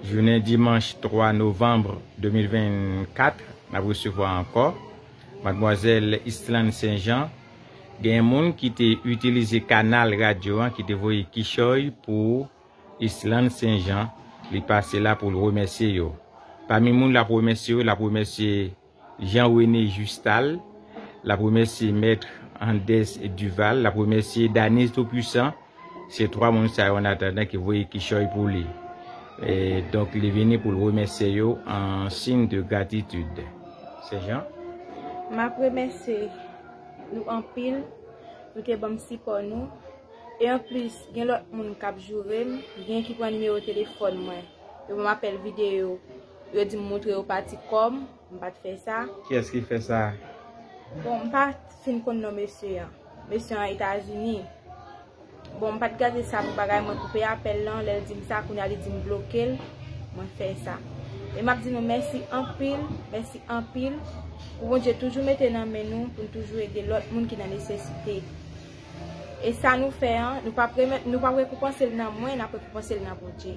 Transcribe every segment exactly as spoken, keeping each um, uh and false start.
Jounen dimanch twa novanm de mil vennkat, n ap resevwa ankò Madmwazèl Islande Saint Jean. Gen moun ki te itilize kanal radyo an ki te voye kichòy pou Islande Saint Jean. Li pase la pou l remèsye yo. Pami moun l ap remèsye yo, l ap remèsye Jean René Justal, l ap remèsye Mèt Andes Duval, l ap remèsye Daniz Toupisan. Se twa moun sa yo, an atandan, ki voye kichòy pou li. E donk, li vini pou l remèsye yo an siy de gratitid. Saint Jean? M ap remèsye nou anpil. Nou te ban m sipò nou. E anplis, gen lòt moun k ap joure m, gen ki pran nimewo telefòn mwen. Yo ban m apèl videyo, yo di m montre yo pati kò m, m pa t fè sa. Kiyès ki fè sa? Bon, m pa t fin konn non mesye an. Mesye an Etazini. Bon, m pa t gade sa pou bagay, mwen koupe apèl lan, lè l di m sa, kounye a li di m bloke l, mwen fè sa. E m ap di nou mèsi anpil, mèsi anpil, pou Bondye toujou mete nan men nou, pou n toujou ede lòt moun ki nan nesesite. E sa nou fè an, nou p ap remèt, nou p ap rekonpanse l nan mwen, n ap rekonpanse l nan Bondye.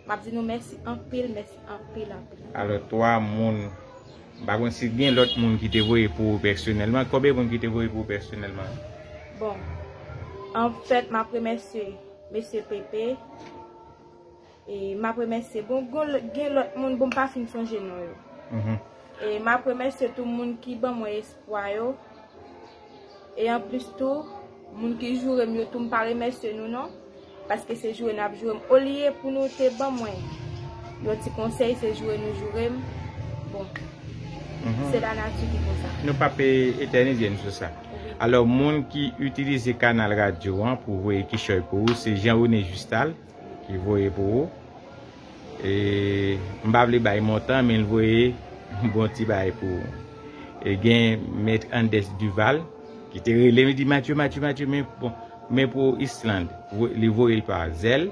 M ap di nou mèsi anpil, mèsi anpil, anpil. Alò, twa moun, m pa konn si gen lòt moun ki te voye pou ou pèsonèlman. Konbyen moun ki te voye pou ou pèsonèlman? Bon, anfèt, m ap remèsye mesye Pepe. E m ap remèsye, bon, gon lè-, gen lòt moun, bon, m pa fin sonje non yo. Mhm. E m ap remèsye tout moun ki ban mwen espwa yo. E anplis tou, moun ki joure m yo tou, m pa remèsye nou non. Paske se joure n ap joure m. Olye pou nou te ban mwen yon ti konsèy, se joure nou joure m. Bon, mhm, se lanati ki konsa. Nou p ap, e, etènize n sou sa. Wi. Alò, moun ki itilize kanal radyo an pou voye kichòy pou ou, se Jean René Justal ki voye pou ou. E, m pa vle bay montan, men l voye bon ti bagay pou ou. E gen Mèt Andes Duval, ki te rele m, li di, "Mathieu, Mathieu, Mathieu, men, bon, men pou Islande." Vo-, li voye l pa Zelle.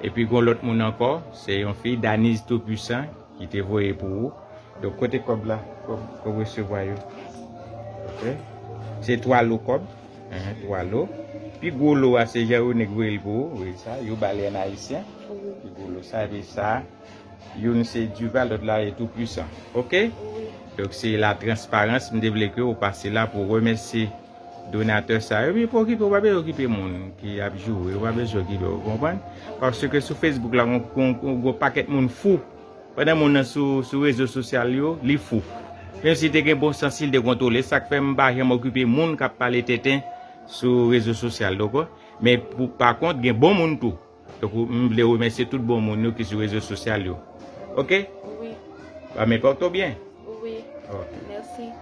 Epi gon lòt moun ankò, se yon fi, Daniz Toupisan, ki te voye pou ou. Donk, kote kòb la? Kòb, kòb resevwa yo. Ok. Se twa lo kòb. Enhen, twa lo. Pi gwo lo a, se Jean René k voye l pou ou. Wi, sa, yo ba li an ayisyen. Wi. Pi gwo lo sa, epi sa, youn se Duval, lòt la e Toupisan. Ok? Wi. Donk, se la transparans, m te vle ke ou pase la pou remèsye donatè sa yo. Epi, pa okipe, ou pa bezwen okipe moun ki ap joure, ou pa bezwen okipe, ou konprann? Paske sou Facebook la, gon, gon, gon, gon pakèt moun fou. Pandan moun nan sou, sou rezo sosyal yo, li fou. Menm si te gen bon sans, li te kontwole. Sa k fè m pa janm okipe moun k ap pale tenten sou rezo sosyal, dakò? Men pou, pa kont, gen bon moun tou. Donk, m vle remèsye tout bon moun yo ki sou rezo sosyal yo. Ok? Wi. Ba, men pòte w byen. Wi. Ok. Mèsi.